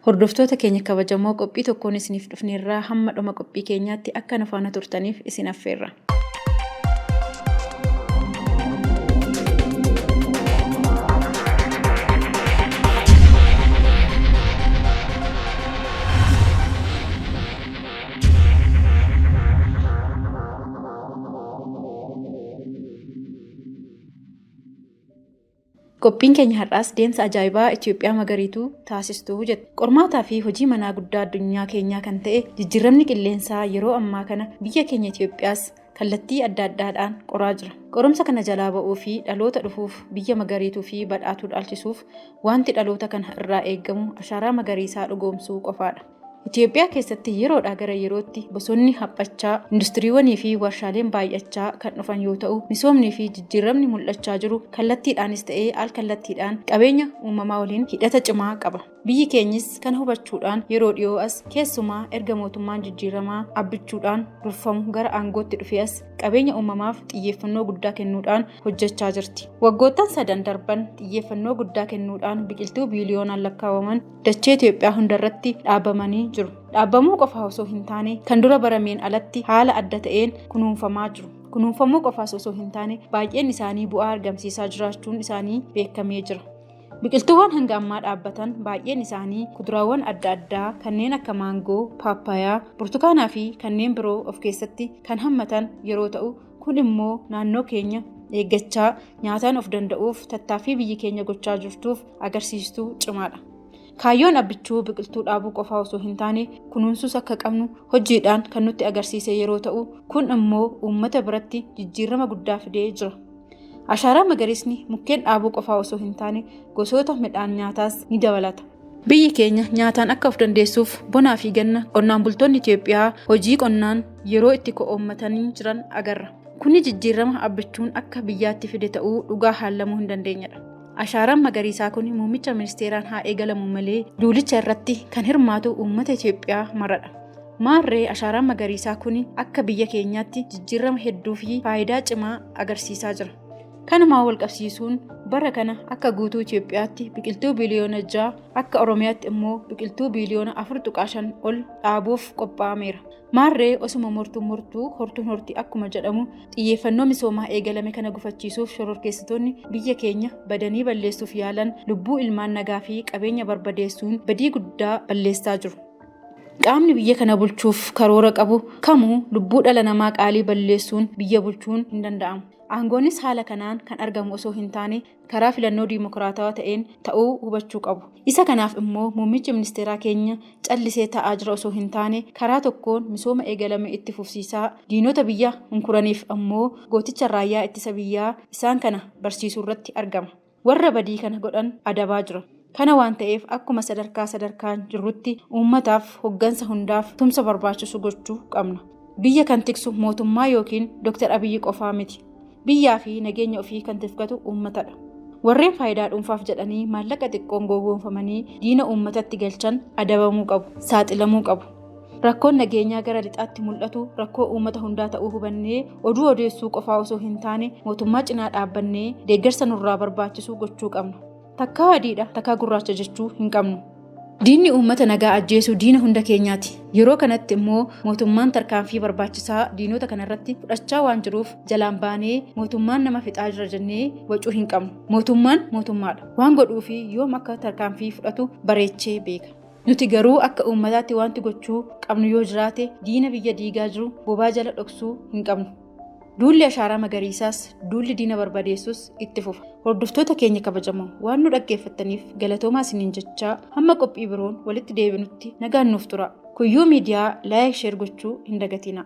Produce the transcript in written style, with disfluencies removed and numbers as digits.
Hordoftoota keenya kabajamoo, qophii tokkoon isiniif dhufneerraa. Hamma dhuma qophii keenyaatti akka nu faana turtaniif isin affeerra. Qophiin keenya har'aas deemsa ajaa'ibaa Itoophiyaa magariituu taasistuu jette. Qormaataa fi hojii manaa guddaa addunyaa keenyaa kan ta'e jijjiiramni qilleensaa yeroo ammaa kana biyya keenya Itoophiyaas kallattii adda addaadhaan qoraa jira. Qorumsa kana jalaa ba'uu fi dhaloota dhufuuf biyya magariituu fi badhaatuu dhaalchisuuf wanti dhaloota kana irraa eegamu ashaaraa magariisaa dhugoomsuu qofaadha. Itoophiyaa keessatti yeroodhaa gara yerootti bosonni haphachaa, industiriiwwanii fi warshaaleen baay'achaa kan dhufan yoo ta'u, misoomnii fi jijjiiramni mul'achaa jiru kallattiidhaanis ta'ee al kallattiidhaan qabeenya uumamaa waliin hidhata cimaa qaba. Biyyi keenyis kana hubachuudhaan yeroo dhiyoo as, keessumaa erga mootummaan jijjiiramaa Abbichuudhaan durfamu gara aangootti dhufee as, qabeenya uumamaaf xiyyeeffannoo guddaa kennuudhaan hojjechaa jirti. Waggoottan sadan darban xiyyeeffannoo guddaa kennuudhaan biqiltuu biiliyoonaan lakkaawaman dachee Itoophiyaa hundarratti dhaabamanii jiru. Dhaabamuu qofa osoo hin taane, kan dura barameen alatti haala adda ta'een kunuunfamaa jiru. Kunuunfamuu qofaas osoo hin taane, baay'een isaanii bu'aa argamsiisaa jiraachuun isaanii beekamee jira. Biqiltuuwwan hanga ammaa dhaabbatan baay'een isaanii kuduraawwan adda addaa kanneen akka maangoo, paappayaa, burtukaanaa fi kanneen biroo of keessatti kan hammatan yeroo ta'u, kun immoo naannoo keenya eeggachaa nyaataan of danda'uuf tattaaffii biyyi keenya gochaa jirtuuf agarsiistuu cimaadha. Kaayyoon Abbichuu biqiltuu dhaabuu qofaa osoo hin taane kunuunsuus akka qabnu hojiidhaan kan nutti agarsiise yeroo ta'u, kun immoo uummata biratti jijjiirama guddaa fidee jira. Ashaaraa magariisni mukkeen dhaabuu qofaa osoo hin taane gosoota midhaan nyaataas ni dabalata. Biyyi keenya nyaataan akka of dandeessuuf bonaa fi ganna qonnaan bultoonni Itoophiyaa hojii qonnaan yeroo itti ko'oommatanii jiran agarra. Kuni jijjiirama Abbichuun akka biyyaatti fide ta'uu dhugaa haallamuu hin dandeenyedha. Ashaaraan magariisaa kun muummicha ministeeraan haa eegalamu malee duulicha irratti kan hirmaatu uummata Itoophiyaa maradha. Maarree, ashaaraan magariisaa kun akka biyya keenyaatti jijjiirama hedduu fi faayidaa cimaa agarsiisaa jira. Kanumaan wal qabsiisuun bara kana akka guutuu Itoophiyaatti biqiltuu biiliyoona 6, akka Oromiyaatti immoo biqiltuu biiliyoona 4.5 ol dhaabuuf qophaa'ameera. Maarree, osuma mortuun mortuu hortuun horti akkuma jedhamu, xiyyeeffannoo misoomaa eegalame kana gufachiisuuf shororkeessitoonni biyya keenya badanii balleessuuf yaalan lubbuu ilmaan nagaa fi qabeenya barbadeessuun badii guddaa balleessaa jiru. Qaamni biyya kana bulchuuf karoora qabu kamuu lubbuu dhala namaa qaalii balleessuun biyya bulchuun hin danda'amu. Aangoonis haala kanaan kan argamu osoo hin taane karaa filannoo diimokiraatawaa ta'een ta'uu hubachuu qabu. Isa kanaaf immoo muummichi ministeeraa keenya callisee taa'aa jira osoo hin taane, karaa tokkoon misooma eegalame itti fufsiisaa, diinota biyya hunkuraniif ammoo gooticha raayyaa ittisa biyyaa isaan kana barsiisuurratti argama. Warra badii kana godhan adabaa jira. Kana waan ta'eef akkuma sadarkaa sadarkaan jirrutti uummataaf, hoggansa hundaaf tumsa barbaachisu gochuu qabna. Biyya kan tiksu mootummaa yookiin Dr. Abiyyi qofaa miti. Biyyaa fi nageenya ofii kan tifkatu uummatadha. Warreen faayidaa dhuunfaaf jedhanii maallaqa xiqqoon gowwoomfamanii diina uummatatti galchan adabamuu qabu, saaxilamuu qabu. Rakkoon nageenyaa gara lixaatti mul'atu rakkoo uummata hundaa ta'uu hubannee oduu odeessuu qofaa osoo hin taane mootummaa cinaa dhaabbannee deeggarsa nurraa barbaachisu gochuu qabna. Takkaa adiidha, takkaa gurraacha jechuu hin qabnu. Diinni uummata nagaa ajjeesu diina hunda keenyaati. Yeroo kanatti immoo mootummaan tarkaanfii barbaachisaa diinota kanarratti fudhachaa waan jiruuf jalaan baanee mootummaan nama fixaa jira jennee wacuu hin qabnu. Mootummaan mootummaadha. Waan godhuu fi yoom akka tarkaanfii fudhatu bareechee beeka. Nuti garuu akka uummataatti wanti gochuu qabnu yoo jiraate, diina biyya diigaa jiru bobaa jala dhoksuu hin qabnu. Duulli ashaaraa magariisaas, duulli diina barbadeessus itti fufa. Hordoftoota keenya kabajamoo, waan nu dhaggeeffattaniif galatoomaa isiniin jechaa, hamma qophii biroon walitti deebinutti nagaan nuuf tura. Kuyyuu Miidiyaa like, share gochuu hin dagatinaa.